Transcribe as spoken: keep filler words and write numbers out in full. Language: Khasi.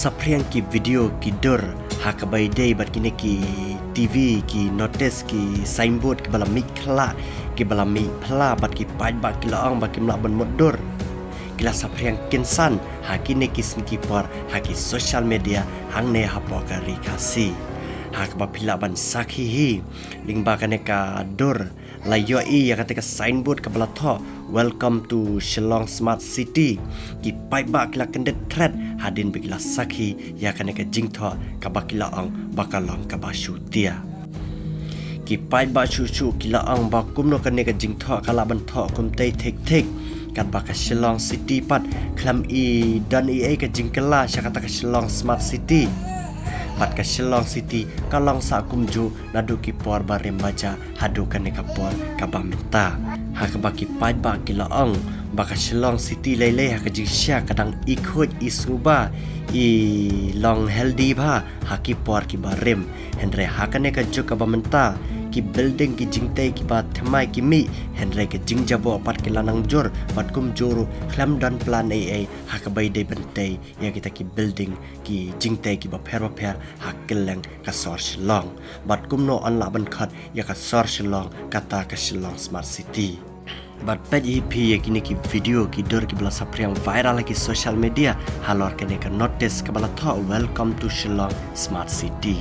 Saphriang ki video ki dur ha kaba ïadei bad kine ki T V, ki notice, ki signboard kiba la mih khla, kiba la mih phla bad ki paidbah ki la ong ba kim lah ban mutdur. Ki la saphriang kynsan ha kine ki sngi ki por ha ki social media hangne hapoh ka ri Khasi. Ha kaba phi lah ban sakhi hi, lyngba kane ka dur la ïohi ïa kata ka signboard kaba la thoh, "Welcome to Shillong Smart City." Ki paidbah ki la kyndit thret hadien ba ki la sakhi ïa kane ka jingthoh kaba ki la ong ba ka long kaba shutia. Ki paidbah shuh shuh ki la ong ba kumno kane ka jingthoh ka lah ban thoh kumtei thik thik, katba ka Shillong City pat khlem i don ei ei ka jingkylla sha kata ka Shillong Smart City. Bad ka Shillong City ka long sah kumjuh naduh ki por barim ba jah haduh kane ka por kaba mynta. Ha kaba ki paidbah ki la ong ba ka Shillong City lei lei ha ka jingshai ka dang i khuid i sngewbha, i long healthy bha ha ki por kiba rim. Hynrei ha kane ka juk kaba mynta, ki building, ki jingtei kiba thymmai ki mih, hynrei ka jingjaboh pat ki la nang jur, bad kumjuh ruh khlem don plan ei ei ha kaba ïadei ban tei ïa kita ki building, ki jingtei kiba pher bapher ha kylleng ka sor Shillong. Bad kumno yn lah ban khot ïa ka sor Shillong kata ka Shillong Smart City. Bad peit hi phi ïa kine ki video ki dur kiba la saphriang viral ha ki social media halor kane ka notice kaba la thoh, "Welcome to Shillong Smart City."